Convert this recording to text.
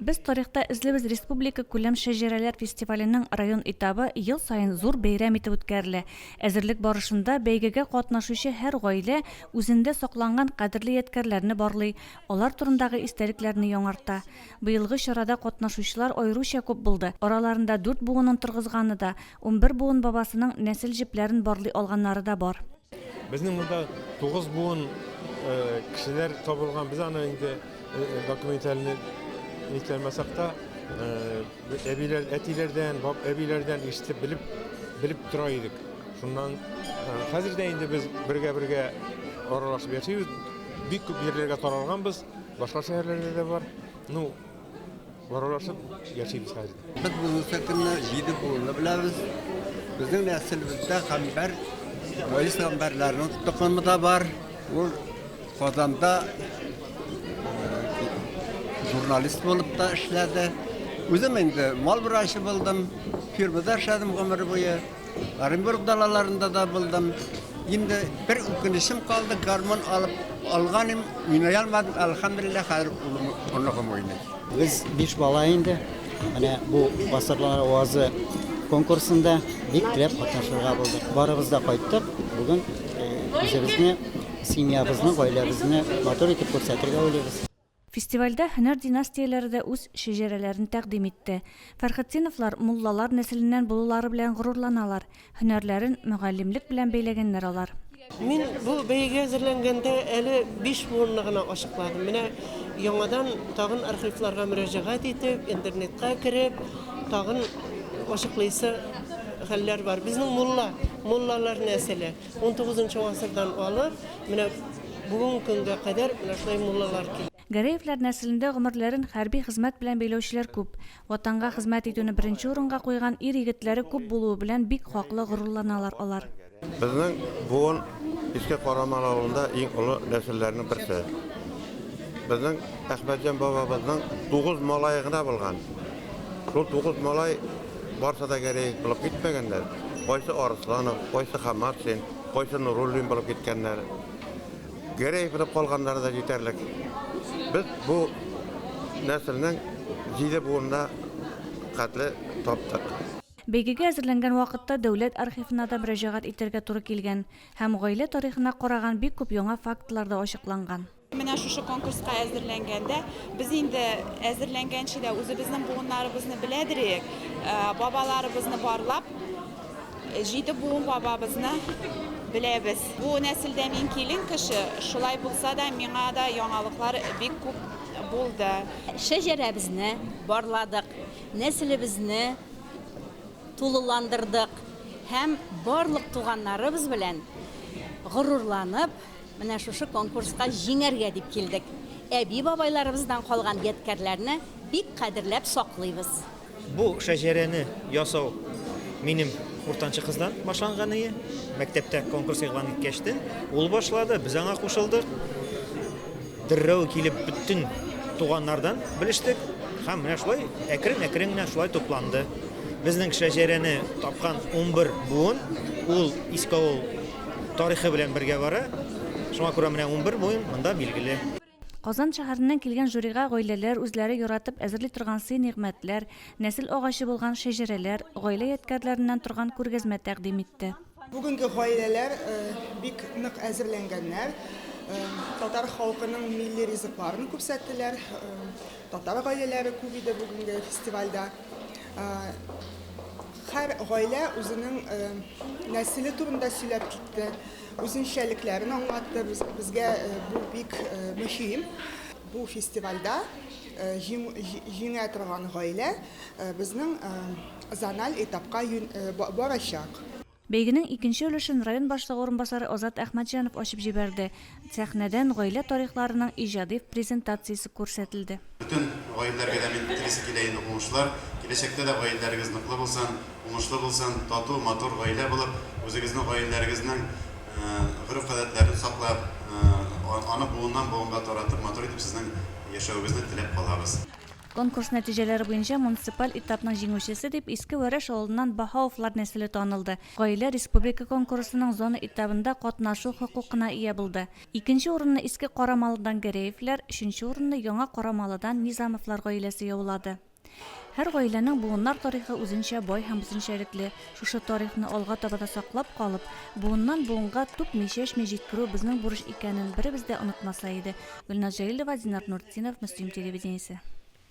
Без тарихта эзлибез республика күләм шәҗәрәләр фестиваленең район этабы ел саен зур бәйрәм итеп үткәрелә. Әзерлек барышында бәйгегә катнашучы һәр гаилә үзендә сакланган кадерле ядкәрләрне барлый, алар турындагы истәлекләрне яңарта. Быелгы чарада катнашучылар аеруча күп булды, араларында дүрт буынын торгызганы да, 11 буын бабасының нәсел җепләрен барлый алганнары да бар. Безнең монда 9 буын кешеләр табылган. Без аны инде документальны нитәлмәсәк тә, әбиләр, әтиләрдән, баб әбиләрдән ишетеп белеп, белеп тора идек. Шуннан хәзер дә инде без бергә-бергә аралашып яшибез. Бик күп җирләргә таралганбыз, башка шәһәрләрдә дә бар. Ну, Аралашып яшибез хәзер. Без бүгенге көнне җиде буынны беләбез. Безнең нәселебездә Гамбәр, Вәис Гамбәрләрнең токымы да бар. Ул Казанда журналист булып та эшләде. Үзем инде мал врачы булдым, фирмада эшләдем гомер буе. Оренбург далаларында да булдым. Инде бер үкенечем калды, гармун алып алган идем, уйный алмадым. Әлхәмдүлилләһ, хәзер улым, оныгым уйный. Без биш бала инде. Менә бу Гасырлар авазы конкурсында бик теләп катнашырга булдык. Барыбыз да кайттык. Бүген үзебезне, семьябызны, гаиләбезне матур итеп күрсәтергә уйлыйбыз. Фестивальдә һөнәр династияләре дә үз шәҗәрәләрен тәкъдим итте. Фәрхетдиновлар муллалар нәселеннән булулары белән горурланалар, һөнәрләрен мөгаллимлек белән бәйләгәннәр алар. Мин бу бәйгегә әзерләнгәндә әле биш буынны гына ачыкладым. Менә яңадан тагын архивларга мөрәҗәгать итеп, интернетка кереп, тагын ачыклыйсы хәлләр бар. Безнең мулла, муллалар нәселе. Унтугызынчы гасырдан алып, менә бүгенге көнгә кадәр менә шулай муллалар килә. Гәрәевләр нәселендә гомерләрен хәрби хезмәт белән бәйләүчеләр күп. Ватанга хезмәт итүне беренче урынга куйган ир-егетләре күп булуы белән бик хаклы горурланалар алар. Безнең буын Иске Карамал авылында иң олы нәселләрнең берсе. Безнең Әхмәтҗан бабабызның тугыз малае гына булган. Шул тугыз малай барсы да Гәрәев булып китмәгәннәр. Кайсы Арысланов, кайсы Хаматшин, кайсы Нуруллин булып киткәннәр. Гәрәев булып калганнары да җитәрлек. Без бу нәселнең җиде буынына хәтле таптык. Бәйгегә әзерләнгән вакытта дәүләт архивына да мөрәҗәгать итәргә туры килгән һәм гаилә тарихына караган бик күп яңа фактлар да ачыкланган. Менә шушы конкурска әзерләнгәндә, без инде әзерләнгәнче дә үзебезнең буыннарыбызны беләдер идек, бабаларыбызны барлап, җиде буын бабабызны беләбез. Бу нәселдә мин килен кеше, шулай булса да миңа да яңалыклар бик күп булды. Шәҗәрәбезне барладык, нәселебезне тулыландырдык һәм барлык туганнарыбыз белән горурланып, Менә шушы конкурска җиңәргә дип килдек. Әби-бабайларыбыздан калган ядкәрләрне бик кадерләп саклыйбыз. Бу шәҗәрәне ясау минем уртанчы кыздан башланган ие. Мәктәптә конкурс игълан иткәчтен, ул башлады, без аңа кушылдык. Дәррәү килеп бөтен туганнардан белештек һәм менә шулай әкрен-әкрен генә шулай тупланды. Безнең шәҗәрәне тапкан 11 буын, ул Иске авыл тарихы белән бергә бара. Шуңа күрә менә 11 буын монда билгеле. Казан шәһәреннән килгән жюрига гаиләләр үзләре яратып әзерли торган сый-нигъмәтләр, нәсел агачы булган шәҗәрәләр, гаилә ядкәрләреннән торган күргәзмә тәкъдим итте. Бүгенге гаиләләр бик нык әзерләнгәннәр. Татар халкының милли ризыкларын күрсәттеләр. Татар гаиләләре күп иде бүгенге фестивальдә. Һәр гаилә үзенең нәселе турында сөйләп китте, үзенчәлекләрен аңлатты. Безгә бу бик мөһим. Бу фестивальдә җиңә торган гаилә безнең зональ этапка барачак. Бәйгенең икенче өлешен район башлыгы урынбасары Азат Әхмәтҗанов ачып җибәрде. Сәхнәдән гаилә тарихларының иҗади презентациясе күрсәтелде. Бөтен гаиләләргә дә мин телисе килә инде уңышлар. Киләчәктә дә гаиләләрегез ныклы булсын, уңышлы булсын, тату, матур гаилә булып, үзегезнең гаиләләрегезнең гореф-гадәтләрен саклап, аны буыннан-буынга таратып, матур итеп сезнең яшәвегезне теләп калабыз. Конкурс нәтиҗәләре буенча муниципаль этапның җиңүчесе дип Иске Вәрәш авылыннан Баһауовлар нәселе танылды. Гаилә республика конкурсының зона этабында катнашу хокукына ия булды. Икенче урынны Иске Карамалыдан Гәрәевләр, өченче урынны Яңа Карамалыдан Низамовлар гаиләсе яулады. Һәр гаиләнең буыннар тарихы үзенчә бай һәм үзенчәлекле. Шушы тарихны алга таба да саклап калып, буыннан-буынга түкми-чәчми җиткерү безнең бурыч икәнен беребез дә онытмаса иде. Гөлназ Җәлилова, Динар Нуртдинов, Мөслим телевидениесе.